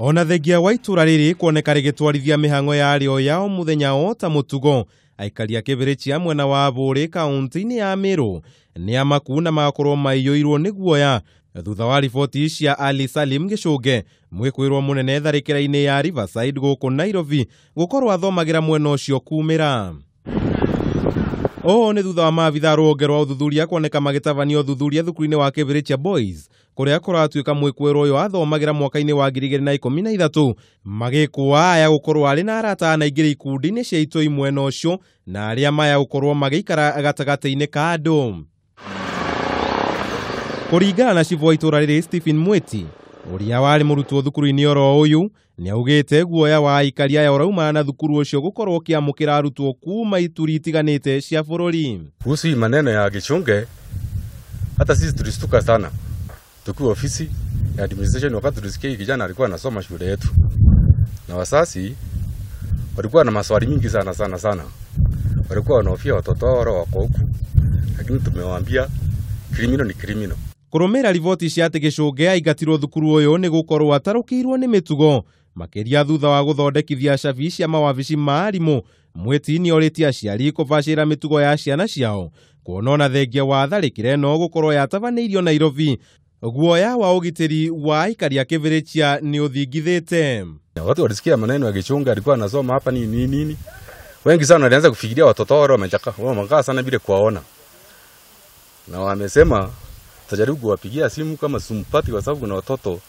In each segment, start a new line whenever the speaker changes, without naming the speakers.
Ona thengia wa itũra rĩrĩ kuoneka rĩgĩtwarithia mĩhang'o yarĩo ya o mũthenya o ta mũtugo, aikari a Kĩbĩrĩchia mwena wa Bũrĩ kaunti-inĩ ya Meru nĩ amaku na magakorwo maiyũirwo nĩ guoya thutha wa riboti cia Ali Salim Gĩcũnge, mwĩkwĩrwo mũnene tharĩkĩra-inĩ ya Riverside gũkũ Nairobi, gũkorwo athomagĩra mwena ũcio kumĩra. Ũũ nĩ thutha wa maabitha rũhonge rwa ũthuthuria kuoneka magĩtabania ũthuthuria thukuru-inĩ wa Kĩbĩrĩchia Boys kũrĩa kũratuĩka mwĩkwĩrwo ũyũ athomagĩra mwaka-inĩ wa 2013, magĩkũa aya gũkorwo arĩ na arata anaingĩra ikundi-inĩ cia itoi mwena ũcio na arĩa maya gũkorwo magĩikara gatagatĩ-inĩ ka andũ. Kũringana na cibũ wa itũra rĩrĩ Stephen Mwiti, ũrĩa warĩ mũrutwo thukuru-inĩ oro ũyũ, nĩaugĩte guoya wa aikari aya ũraumana na thukuru ũcio gũkorwo ũkĩamũkĩra arutwo kuma ituri itiganĩte cia bũrũri.
Kuhusu hii maneno ya Gichunge, hata sisi tulistuka sana tukiwa ofisi ya administration wakati tulisikia hii kijana alikuwa anasoma shule yetu, na wasasi walikuwa na maswali mingi sana sana sana, walikuwa wanahofia watoto wao wako huku, lakini tumewaambia criminal ni criminal.
Kũrũmĩrĩra riboti cia atĩ Gĩcũnge aingatirwo thukuru ũyũ nĩ gũkorwo atarũkĩirwo nĩ mĩtugo makĩria thutha wa gũthondekithia cabi cia mawabici ma arimũ. Mwiti nĩorĩtie aciari kũbacĩra mĩtugo ya ciana ciao kuona ona thengia wa tharĩkĩra ĩno gũkorwo yatabanĩirio Nairobi, guoya wa ũgitĩri wa aikari a Kĩbĩrĩchia nĩ ũthingithĩte.
Watu walisikia maneno ya Gichunge alikuwa anasoma hapa nini nini nini, wengi sana walianza kufikiria watoto wao wamekaa sana bila kuwaona, na wamesema tutajaribu kuwapigia simu kama simpati, kwa sababu kuna watoto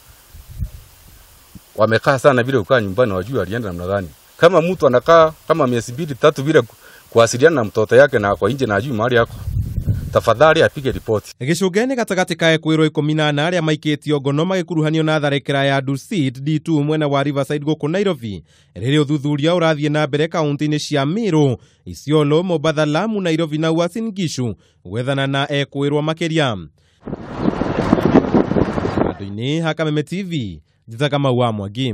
wamekaa sana bila kukaa nyumbani, wajui alienda namna gani. Kama mtu anakaa kama miezi 2-3 bila kuwasiliana na mtoto yake na kwa nje na ajui mahali yako, tafadhali apige ripoti.
Gĩcũnge nĩ gatagatĩ ka ekwĩrwo 14 arĩa maikĩtio ngono magĩkuruhanio na tharĩkĩra ya Dusit D2 mwena wa Riverside gũkũ Nairobi, rĩrĩa ũthuthuria ũrathiĩ na mbere kaunti-inĩ cia Meru, Isiolo, Mombatha, Lamu, Nairobi na Uasin Gishu gwethana na ekwĩrwo makĩria. Andũ-inĩ ha Kameme TV, njĩtaga Kamau wa Mwangi.